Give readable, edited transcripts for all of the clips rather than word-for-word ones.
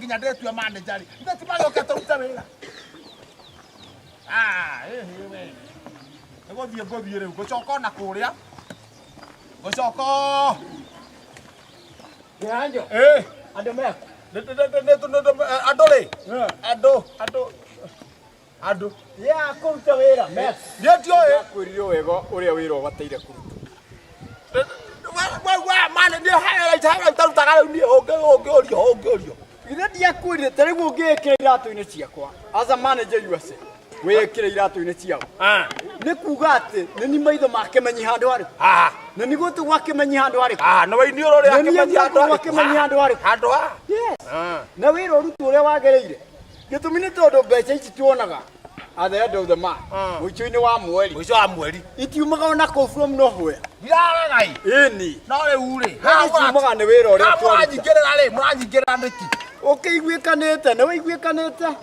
nginya ndĩtue manager rĩ, ithe ti magĩũke tũrute wĩra. Ah, ĩhĩ we. Nĩ gũthiĩ ngũthiĩ rĩu, ngũcoka ona kũrĩa. Ngũcoka. Kĩhanjo, Ĩ, andũ meku. Andũ rĩ, andũ, andũ, andũ. Ya kũruta wĩra meku. Niĩ ndiũĩ. Kwĩrire wega ũrĩa wĩra ũbataire kũrutwo. We, we, mani, niĩ highlight, highlight tarutaga rĩu niĩ ũngĩũrio, ũngĩũrio. Githĩ ndiakwĩrire ta rĩu ũngĩĩkĩra iratũ-inĩ ciakwa as a manager USA wĩĩkĩre iratũ-inĩ ciao Ah, nĩ kuga atĩ nĩ ni maitho ma kĩmenyi handũ harĩkũ ah, nĩ ni gũtũ gwa kĩmenyi handũ harĩkũ ah, nĩ wainiũrũ rĩa Nĩ niĩ kĩmenyi handũ guoko gwa harĩkũ? kĩmenyi handũ harĩkũ? Handũ ha? Yes. Ah. Na wĩra ũrutwo ũrĩa wagĩrĩire. Gĩtũmi nĩ tondũ mbeca ici tuonaga at the end of the month mũico-inĩ wa mweri Mũico wa mweri. itiumaga ona kũu from nowhere. Ndiraregai. Ĩni. No rĩu rĩ, Haha ciumaga nĩ wĩra ũrĩa haha twaruta. mũranyingĩrĩra rĩ, mũranyingĩrĩra nĩkĩ? Ũkĩiguĩkanĩte, nĩ wĩiguĩkanĩte.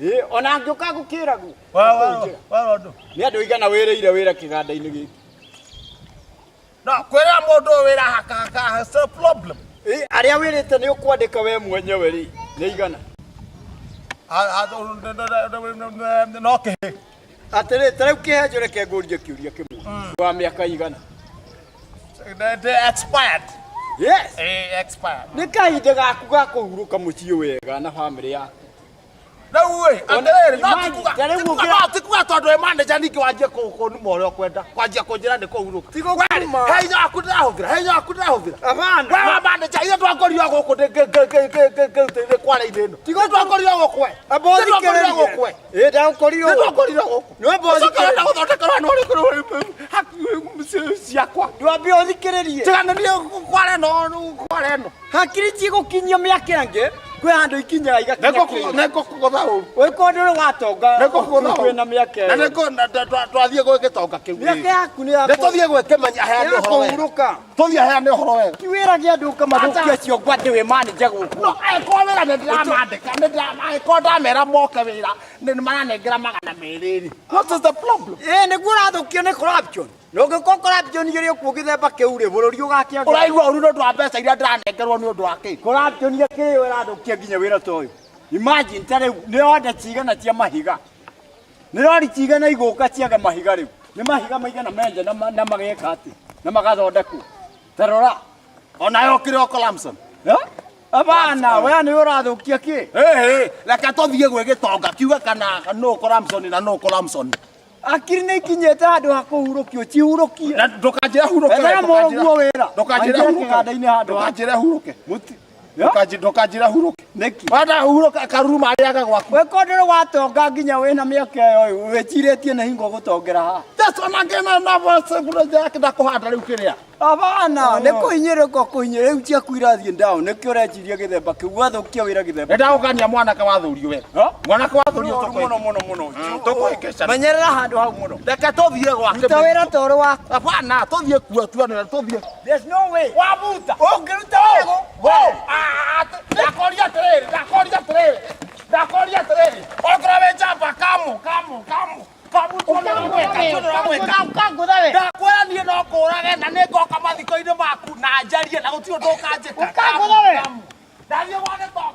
Ĩ, ona angĩũka gũkĩragwo. Wewe ũndũ. Nĩ andũ aigana wĩrĩire wĩra kĩganda-inĩ gĩkĩ? No, kwĩrĩra mũndũ ũyũ wĩra haka haka, it's a problem. Ĩ, arĩa wĩrĩte nĩ ũkwandĩka we mwenyewe rĩ, nĩ aigana? Ah, ah, no kĩhĩ. Atĩrĩ, ta rĩu kĩhenjo reke ngũrie kĩũria kĩmwe. Wa mĩaka igana? The expired. Yes. Eh, expired. Nĩ kahinda gaku ga kũhurũka mũciĩ wega na bamĩrĩ yaku. Rĩu ĩ, atĩrĩrĩ, no Imagine, ti kuga- ta rĩu ti kuga- ũngĩra- no ti kuga tondũ wĩ manager ningĩ wanjie kũnuma ũrĩa ũkwenda, kwanjia kũnjĩra nĩ kũhurũka. Ti gũkũnuma. He hinya waku ndĩrahũthĩra, he hinya waku ndĩrahũthĩra. Hapana. We wa manager, ithuĩ twakorirwo gũkũ ndĩ kwara-inĩ ĩno. Ti Ithuĩ twakorirwo gũkũ we. Amba Ithuĩ twakorirwo ũthikĩrĩrie. gũkũ we. Ĩ, ndagũkorirwo Ithuĩ gũkũ. twakorirwo gũkũ. Nĩ wamba Ũcoke ũthikĩrĩrie. ũrenda gũthondekerwo nĩ ũrĩkũ ciakwa. Ndwambe ũthikĩrĩrie. Tiga nĩ niĩ kwara ĩno, kwara ĩno. Hakiri cigũkinyia mĩaka ĩngĩ, kwĩ handũ ikinyaga igakinya kĩĩga. Nĩngũkũgũtha ũru. Ũngĩkorwo ndũrĩ watonga Nĩngũkũgũtha ũru. kwĩna mĩaka Na ĩyo. twathiĩ gwĩ gĩtonga kĩu. Mĩaka yaku nĩ ya Nĩ tũthiĩ gwĩ kĩmenyi aheane ya ũhoro wega. kũhurũka. Tũthiĩ aheane ũhoro wega. Ti wĩra gĩa andũ ũkamathũkia ciongo atĩ wĩ manager gũkũ. No angĩkorwo wĩra nĩ ndĩramandĩka, nĩ angĩkorwo ndamera moke wĩra nĩ maranengera 200 rĩ. What is the problem? Ĩ, nĩguo ũrathũkio nĩ corruption. Na ũngĩkorwo corruption ĩrĩ okuo gĩthemba kĩu rĩ, bũrũri ũgakĩagĩra. Ũraigua ũru nĩ ũndũ wa mbeca iria ndĩranengerwo nĩ ũndũ wa kĩ? Corruption ya kĩyo ĩrathũkia nginya wĩra ta ũyũ. Imagine ta rĩu nĩ order cigana cia mahiga. Nĩ rori cigana igũka ciage mahiga rĩu. Nĩ mahiga maigana menja na na mageka atĩ na magathondekwo. Ta rora. Onawe ũkĩrĩ o Lamson. Eh? Abana, we nĩ ũrathũkia kĩ? Ĩhĩ, reke tũthiĩ gwĩ gĩtonga kiuge kana nũ Lamson na nũ Lamson. Akiri nĩ ikinyĩte handũ ha kũhurũkio, cihurũkie. Na ndũkanjĩre hurũke. Ethera mũrũguo wĩra. Ndũkanjĩre Aingĩre hurũke. kĩganda-inĩ handũ ha- Ndũkanjĩre hurũke. Mũti. Ndũkanjĩre hurũke. Nĩkĩ? Wenda hurũka karuruma arĩaga gwaku. We ko ndũrĩ watonga nginya wĩna mĩaka ĩyo wĩcirĩtie nĩ hingo gũtongera haha. That's ona ngena na voice yake ndakũhanda rĩu kĩrĩa. Abana, nĩ kũhinyĩrĩka kũhinyĩrĩka rĩu ciaku irathiĩ down nĩkĩo ũreciria gĩthemba kĩu wathũkia wĩra gĩthemba. Nĩ ndagũkania mwanake wathurio wega. Ha? Mwanake wathurio Mũno mũno mũno. Tũkũhĩngĩcana. Menyerera handũ hau mũno. Reke tũthiĩ gwake. Ruta wĩra ta ũrĩ waku. Hapana, tũthiĩ kuo tuone tũthiĩ. There's no way. Wabuta. Ũngĩruta wĩra gũ- Wo! Ah, ndakoria atĩrĩrĩ, ndakoria atĩrĩrĩ. Ndakoria atĩrĩrĩ. Okorwo wĩ njamba kamu, kamu, kamu. Kamu tuone ũrĩa ũgwĩka, tuone ũrĩa ũgwĩka. Ũkangũtha we. Ndakwĩra niĩ no kũũrage na nĩ ngoka mathiko-inĩ maku na njarie na gũtirĩ ũndũ ũkanjĩka. Ũkangũtha we. Kamu, kamu. Ndathiĩ gwa gĩtonga.